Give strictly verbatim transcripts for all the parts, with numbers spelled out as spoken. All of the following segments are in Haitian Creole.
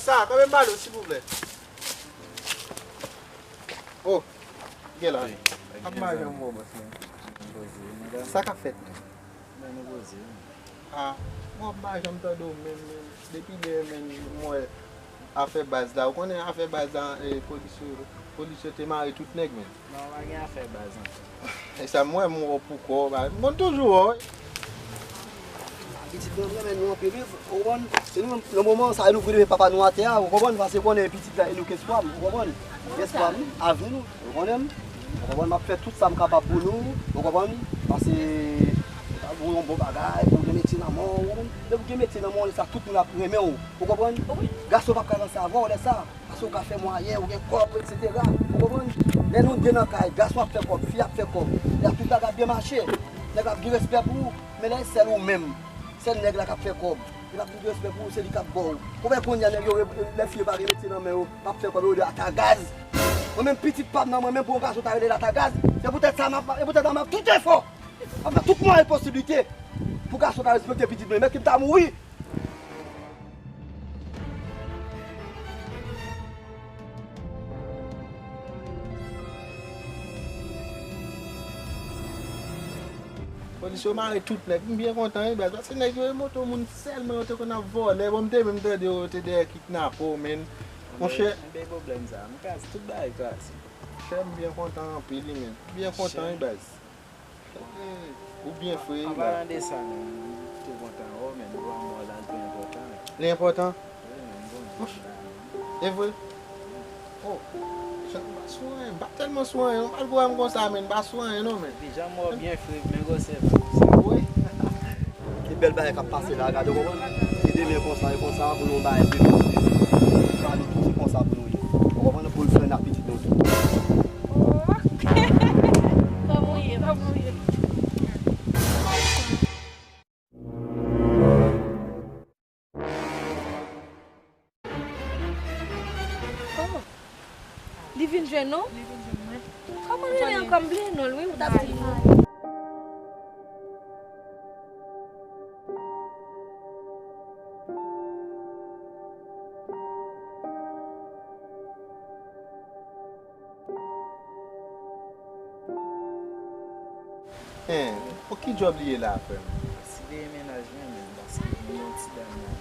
Sa, kanpe m pale w, silvouplè. Oh, gen la. Wi. Ap mache yon bon bòs, men. Sa k ap fèt, men? Mwen, nou poze, wi. Ah, bon, m pa janm tande w menm, menm. Depi lè, menm, m wè afè baz la. Ou konnen afè baz la, eh, polis yo, polis yo te mare tout nèg, menm. Non, pa gen afè baz ankò. E sa m wè, m wè w pou kò w, ba, m konn toujou wè w. Pitit nou, nou renmen nou anpil, wi, ou konprann? Se nou menm, nan moman sa, nou vle met papa nou atè a, ou konprann? Paske konnen pitit la, e nou k espwa m, ou konprann? Espwa m, avni nou, ou konnen m? Ou konprann? M ap fè tout sa m kapab pou nou, ou konprann? Paske, pou yon bon bagay, pou gen metye nan men w, ou konprann? Lè ou gen metye nan men w, lè sa, tout moun ap renmen w, ou konprann? Gason p ap ka ranse avè w, lè sa. Paske w ka fè mwayen, ou gen kòb, etsetera. Ou konprann? Lè nou de nan kay, gason ap fè kòb, fi ap fè kòb. Lè tout bagay ap byen mache, nèg la ap gen respè pou ou. Men lè e sèl ou menm, sèl nèg la k ap fè kòb, li p ap gen respè pou ou, se li k ap ba w. Ou wè kounye a nèg yo, lè fi yo pa gen metye nan men yo, p ap fè kòb, yo rele atagaz. Mwen menm pitit pa m nan, mwen menm pou yon gason ta rele l atagaz. Se poutèt sa m ap, se poutèt sa m ap tout efò, m ap fè tout mwayen posiblite pou gason ta respekte pitit mwen, mèt ki m ta mouri. Polis yo mare tout nèg. M byen kontan, wi, baz, paske nèg yo e moto moun sèlman yo te konn ap vòlè. Bon, m te menm tande yo te dèyè kidnape w, menn. Monchè. M bay pwoblèm sa. M kraze tout bagay kraze. Monchè, m byen kontan anpil, wi, menn. M byen kontan, wi, baz. Ou byen fre, wi, baz. An palan de sa, menn, m tou kontan wè w, menn, ou wè mò la, l pi enpòtan, menn. Li enpòtan? Wi, menn, bon. Monchè, e vre? Oh, Jan, m pa sou anyen, m pa tèlman sou anyen, non, malgre w wè m konsa, menn, m pa sou anyen, non, menn. Epi Jan mò byen fre, men gwosè pa konsa. Wi. Ki bèl bagay k ap pase la, gade, w konprann? Se demen konsa, e konsa, pou nou bay demen. Ba nou tout, se konsa pou nou ye. Ou konprann? Pou l fè n ak pitit nou tou. Oh. Kòman w ye? Kòman w ye? Oh. Li vin jwenn ou? Li vin jwenn mwen. Kòman l rele ankò? M bliye non l, wi, ou t ap di m. Hein, pou ki djòb li ye la, frè m? Se dèyè mennaj mwen menm, paske m gen yon ti dam la.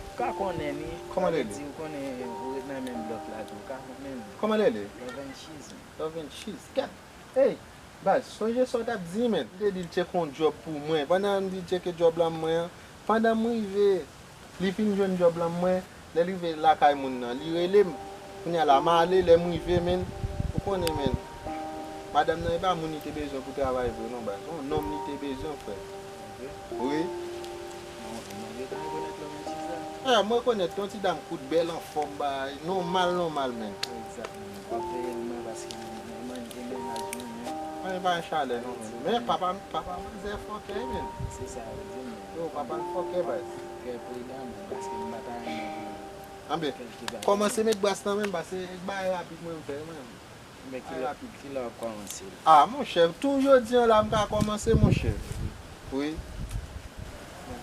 Ou ka konnen li. Kòman l rele? Sa vle di, ou konnen, ou ret nan menm blòk la tou, ou ka konnen li. Kòman l rele? Love and Cheese. Love and Cheese. Gad. Hey, baz, sonje sa w t ap di, menn. M te di l tcheke yon djòb pou mwen. Pandan m di l tcheke djòb lan mwen an, pandan m rive, li fin jwenn djòb lan mwen. Lè l rive lakay moun nan, li rele m. Kounye a la, m ale, lè m rive, menn, ou konnen, menn, madanm nan, e pa moun li te bezwen pou travay vre, non, baz. Se yon nonm li te bezwen, frè. Wi. Mwen rekonèt lòm yon ti zam. Ah, m rekonèt, yon ti dam kout, bèl, anfòm, bay, nòmal, nòmal, menn. Egzakteman. W ap veye l, mwen, paske mwen, mwen, e mennaj mwen, men. Mwen, e pa yon chalè, non, menn. Men papa, papa manzè fòkè, menn. Se sa, wi, di m. Yo, papa l fòkè, baz. Fè pridan, menn, paske m pa ta renmen pou Anben, kòmanse met bras nan men m, paske bagay rapid mwen m fè, mwen. Men kilè, kilè w ap kòmanse la? Ah, monchè, tou jodi an la, m ka kòmanse, monchè. Wi.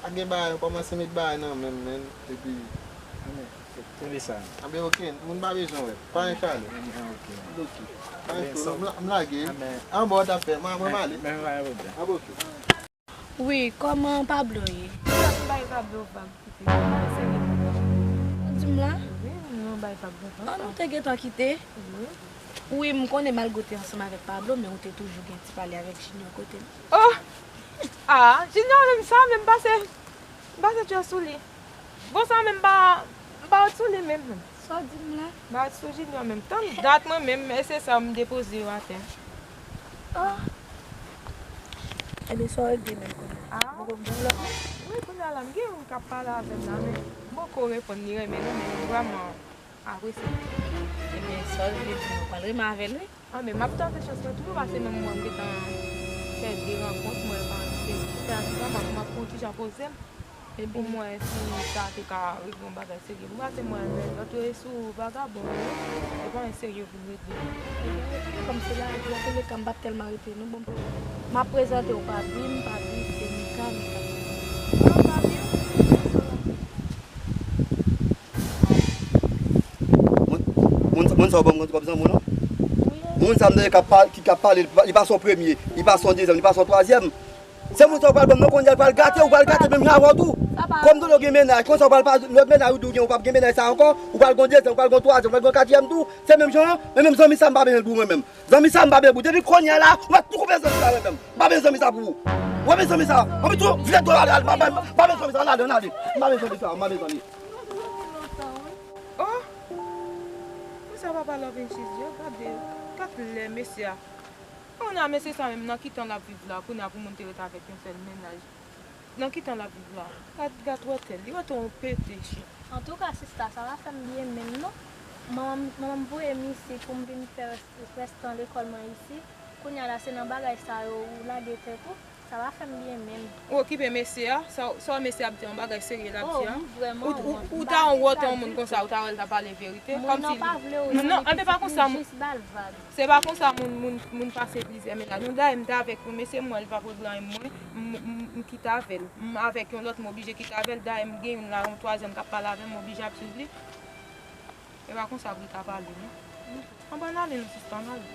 Pa gen bagay, kòmanse met bagay nan men m, menn. Epi. Anben, kenbe sa. Anben, oke, moun pa bezwen wè. Pa gen chalè. Anben, oke. Oke. Pa gen chalè. M la-, m lage. Anben. Anba w t ap fè. Mwen, mwen, m ale. Men pa gen pwoblèm. Anben, oke. Wi, kòman Pablo ye? Ou bay Pablo vag, pitit. Ou pa serye pou mwen. Ou di m la? Wi, nou bay Pablo vag. An, nou te gentan kite? Wi. Wi, m konnen malgre w te ansanm avèk Pablo, men ou te toujou gen ti pale avèk Junior kote m. Oh! Ah, Junior menm sa, menm pase, pase djòl sou li. Bon, sa menm pa, m pa wè sou li menm. Sa w di m la? M pa wè sou Junior menm. Tann dat mwen menm, e se sa m depoze yo atè. Ah. Ebyen, sa w regle menm kounye a? Ah. Poko gen lòt moun? Wi, kounye a la, m gen youn k ap pale avè m la, men m poko reponn li renmen non, men m vrèman apresye. Ebyen, sa w regle di m, ou pral renmen avè l, wi. Ah, men m ap tante chans mwen toujou, paske menm mwen, m gentan fè de rankont, mwen, pa, se, se avan, m ap, m ap konn kijan poze m. Pou m wè si sa te ka regle yon bagay serye. Pou pase mwen, lè lòt yo e sou vagabon yo, e pa yon serye pou m regle. Ebyen, oke, kòm se lavi, antouleka, m p ap tèlman rete, non, bon, m ap prezante w Papi, m Papi, se Mika, Mika. Ah, Papi? Moun sa w ban m kòb zanmi w non. Moun sa m tande k ap pa- ki k ap pale, li pa- li pa se yon premye, li pa se yon dezyèm, li pa se yon twazyèm. Se moun sa w pral ban m non, kounye a l pral gate, ou pral gate menm jan avè w tou. Kòm Dolo gen mennaj, konsa w pral pa lòt mennaj ou di w gen, ou p ap gen mennaj sa ankò, ou pral gen yon dezyèm, ou pral gen yon twazyèm, ou pral gen yon katriyèm tou. Se menm jan an, men menm zanmi sa m pa bezwen l pou mwen menm. Zanmi sa m pa bezwen l pou. Depi kounye a la, ou mèt tou koupe zanmi sa mwen menm. M pa bezwen zanmi sa pou ou. Ou pa bezwen zanmi sa. Anpi tou, vle dlo ale, ale, m pa bezwen zanmi sa, ann ale, ann ale. M pa bezwen zanmi sa, m pa bezwen zanmi. Oh! Konsa papa Love and Cheese yo, gade, gad lè mesye a. Kounye a mesye sa menm nan ki tan l ap viv la, kounye a pou moun te ret avèk yon sèl mennaj. Nan ki tan l ap viv la? Gad, gad wòtèl, li wòtèl yon pete chyen. Antouka sista, sa pa fè m byen menm non. Manman m, manman m voye m isit pou m vin fè rès- rès tan lekòl mwen isit. Kounye a la, se nan bagay sa yo ou lage tèt ou. Sa pa fè m byen menm. Ou okipe mesye a? Sa, sa mesye a ap di a, yon bagay serye l ap di a? Oh, m vrèman wont. Ou ta yon wòtè yon moun konsa, ou ta wè l ta pale verite. Kòmsi. Moun nan pa vle w. Non, non, an, se pa konsa, li jis ba l vag. Se pa konsa moun, moun, moun pase plizyè mennaj. Non, dayè m te avèk yon mesye, m wè l p ap regle anyen mwen, m, m, m kite avè l. M avèk yon lòt, m oblije kite avè l. Dayè m gen youn la, yon twazyèm k ap pale avè m, m oblije ap swiv li. E pa konsa pou l ta pale, non. Ann, ann ale, non, sista, ann ale.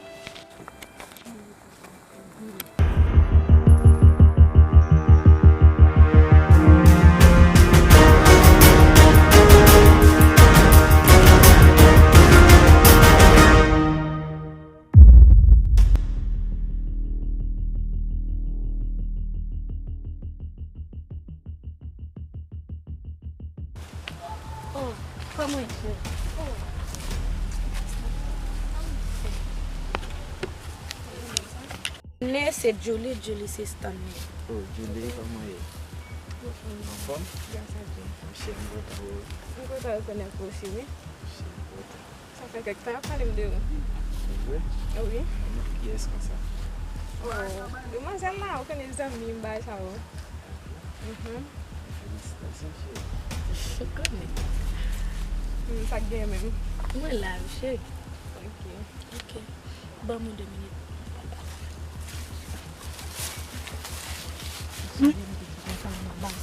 Oh, kòman w ye? Oh. Ne se Julie, Julie se Stanley. Oh, Julie, kòman w ye? Anfòm? Gras a Dye. Monchè, m kontan wè w. M kontan rekonèt ou osi, wi. Monchè, m kontan. Sa fè kèk tan y ap pale m de ou. Se vre? Wi. Kiyès konsa? Oh, demwazèl la, ou konnen zanmi m, bagay sa yo. Mhm. Felisitasyon, cheri. Ou konnen. Hmm, sa k genyen menm? Mwen la, wi, cheri. Ok. Ok. Ban mwen de minit.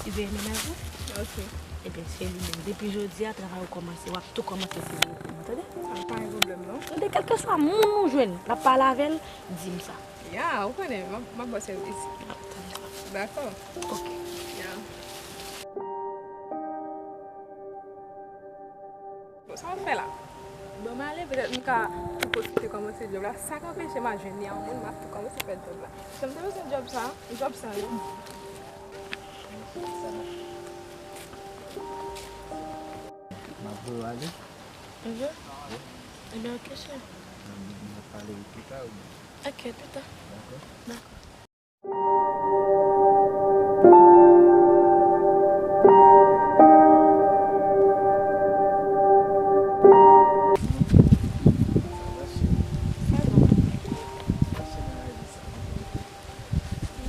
Siveye mennaj ou? Ok. Ebyen, se li menm. Depi jodi a, travay ou kòmanse, w ap tou kòmanse siveye pou mwen, tande? Sa pa gen pwoblèm, non. Tande, kèlkeswa moun ou jwenn, l ap pale avè l, di m sa. Ya, ou konnen, m ap, m ap ba w sèvis. M ap tann sa. Dakò. Ok. Ya. Bon, sa w ap fè la? Bon, m ale, petèt m ka tou pwofite kòmanse djòb la. Sa k anpeche m al jwenn yon moun, m ap tou kòmanse fè djòb la. Jan m te bezwen djòb sa, djòb sa yo. M ap voye w ale. Mhm. Ebyen, ok, cheri. N ap, n ap pale pita oubyen? Ok, pita. Dakò. Dakò.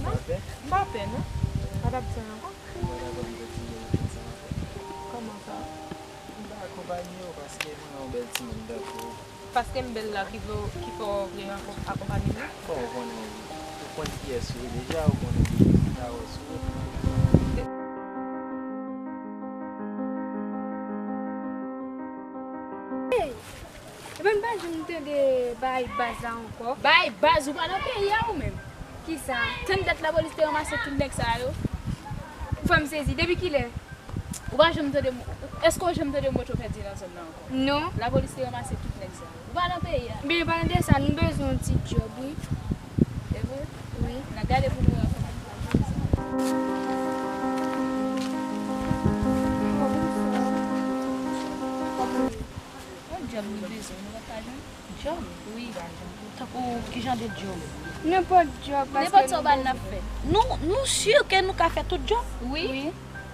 Non, m pa pè non. Pa t ap di anyen ankò. Kòman sa? M ta akonpanye w paske mwen yon bèl timoun tankou w. Paske m bèl la ki fè w, ki fè w vle akonpanye m? Bon, ou konnen, ou konn kiyès ou ye deja, ou konnen ki ta wè sou ou. Hey! Epi m pa janm tande bay baz la ankò. Bay baz, ou pa nan peyi a ou menm? Kisa? Tann dat lapolis te ranmase tout nèg sa yo. Ou fè m sezi. Depi kilè? Ou pa janm tande m, èske w janm tande m wè chofè di nan zòn nan ankò? Non. Lapolis te ranmase tout nèg sa yo. Ou pa nan peyi a. Men pa nan de sa, nou bezwen yon ti djòb, wi. E vre? Wi. N a gade pou nou wè kòman nou pral jwenn sa. Yon djòb nou bezwen, nou pa ka jwenn? Djòb? Wi. Tankou ki jan de djòb? Nenpòt djòb, paske. Nenpòt sa w ba n, n ap fè. Nou, nou si ke nou ka fè tout djòb? Wi. Wi.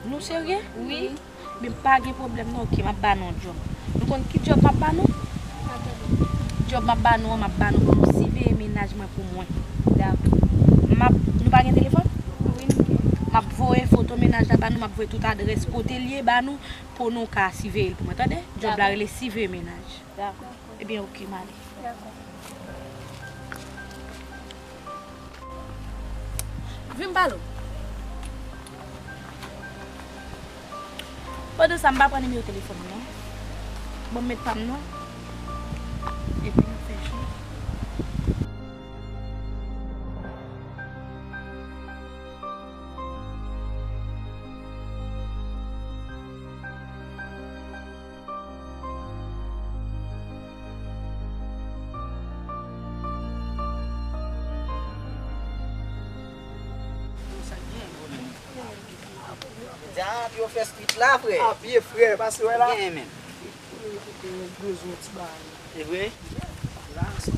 Nou serye? Wi. Wi. Ebyen, pa gen pwoblèm non, ok, m ap ba nou yon djòb. Nou konn ki djòb m ap ba nou? Djòb m ap ba nou an, m ap ba nou pou nou siveye mennaj mwen pou mwen. Dakò. M ap, nou pa gen telefòn? Wi, nou gen. M ap voye foto mennaj la ba nou, m ap voye tout adrès kote l ye ba nou, pou nou ka siveye l pou mwen, tande? Djòb la rele siveye mennaj. Dakò. Ebyen, ok, m ale. Dakò. Vin m pale w. Pandan sa, m pa pran nimewo telefòn ou non. Ban m met pa m non. Dja, yo fè street la, frè. A pye, frè, pase wè la. Gen, men. Yo te bezwen ti bagay. Se vre? La, sa.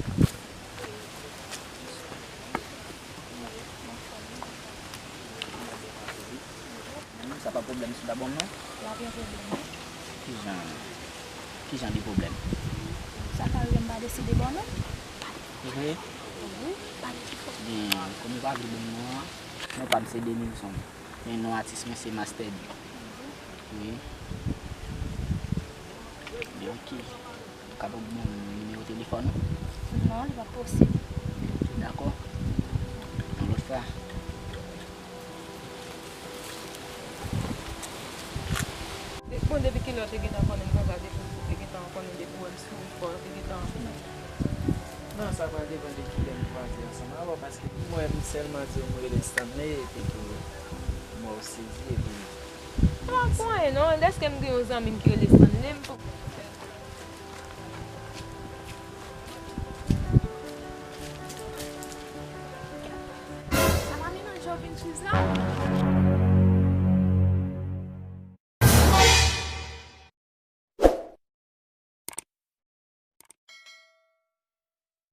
Sa pa pwoblèm sou dabòm non? L ap yon pwoblèm wi. Kijan, kijan de pwoblèm? Sa ka rive m pa deside ba w non. Vre? Wi, pa gen kifò. Gen, kòm ou pa vle ban m non an, non pa m se Denilson. Men non atis mwen se Master D. Wi. Men ok. Ou kapab ban m nimewo telefòn ou? Non, li pa posib. Dakò. Yon lòt fwa. Bon, depi kilè w te gentan konnen m konsa, depi w te gentan konnen, depi w wè m souri fò, w te gentan. Non, sa va depann de kilè m kwaze ansanm avè w, paske m wè m sèlman di w m rele Stanley, epi tou m wè w sezi, epi. Mwen pa konn anyen non, dèske m gen yon zanmi m ki rele Stanley, m poko. Salami nan Joe Vinchis la?